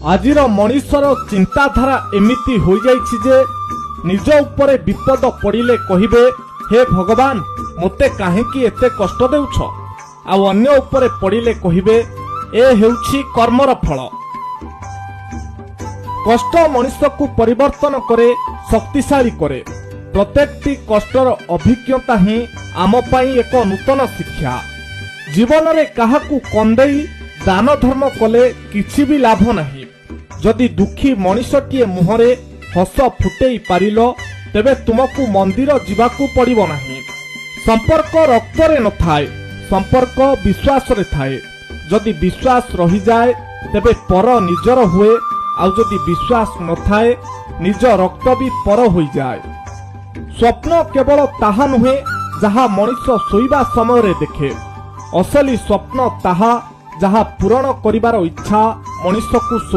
ଆଜିର ମଣିଷର ଚିନ୍ତାଧାରା ଏମିତି ହୋଇଯାଇଛି ଯେ ନିଜ ଉପରେ ବିପଦ ପଡ଼ିଲେ କହିବେ, "ହେ ଭଗବାନ, ମୋତେ କାହିଁକି ଏତେ କଷ୍ଟ ଦେଉଛ?" ଆଉ ଅନ୍ୟ ଉପରେ ପଡ଼ିଲେ କହିବେ, "ଏ ହେଉଛି କର୍ମର ଫଳ।" କଷ୍ଟ ମଣିଷକୁ ପରିବର୍ତ୍ତନ କରେ, ଶକ୍ତିଶାଳୀ କରେ। ପ୍ରତ୍ୟେକଟି କଷ୍ଟର ଅଭିଜ୍ଞତା ହିଁ ଆମ ପାଇଁ ଏକ ନୂତନ ଶିକ୍ଷା। ଜୀବନରେ କାହାକୁ କନ୍ଦେଇ ଦାନ ଧର୍ମ କଲେ କିଛି ବି ଲାଭ ନାହିଁ। ଯଦି ଦୁଃଖୀ ମଣିଷଟିଏ ମୁହଁରେ ହସ ଫୁଟେଇ ପାରିଲ, ତେବେ ତୁମକୁ ମନ୍ଦିର ଯିବାକୁ ପଡ଼ିବ ନାହିଁ। ସମ୍ପର୍କ ରକ୍ତରେ ନଥାଏ, ସମ୍ପର୍କ ବିଶ୍ୱାସରେ ଥାଏ। ଯଦି ବିଶ୍ୱାସ ରହିଯାଏ, ତେବେ ପର ନିଜର ହୁଏ। ଆଉ ଯଦି ବିଶ୍ୱାସ ନଥାଏ, ନିଜ ରକ୍ତ ବି ପର ହୋଇଯାଏ। ସ୍ୱପ୍ନ କେବଳ ତାହା ନୁହେଁ ଯାହା ମଣିଷ ଶୋଇବା ସମୟରେ ଦେଖେ। ଅସଲି ସ୍ୱପ୍ନ ତାହା ଯାହା ପୂରଣ କରିବାର ଇଚ୍ଛା ମଣିଷକୁ ଶୋଇ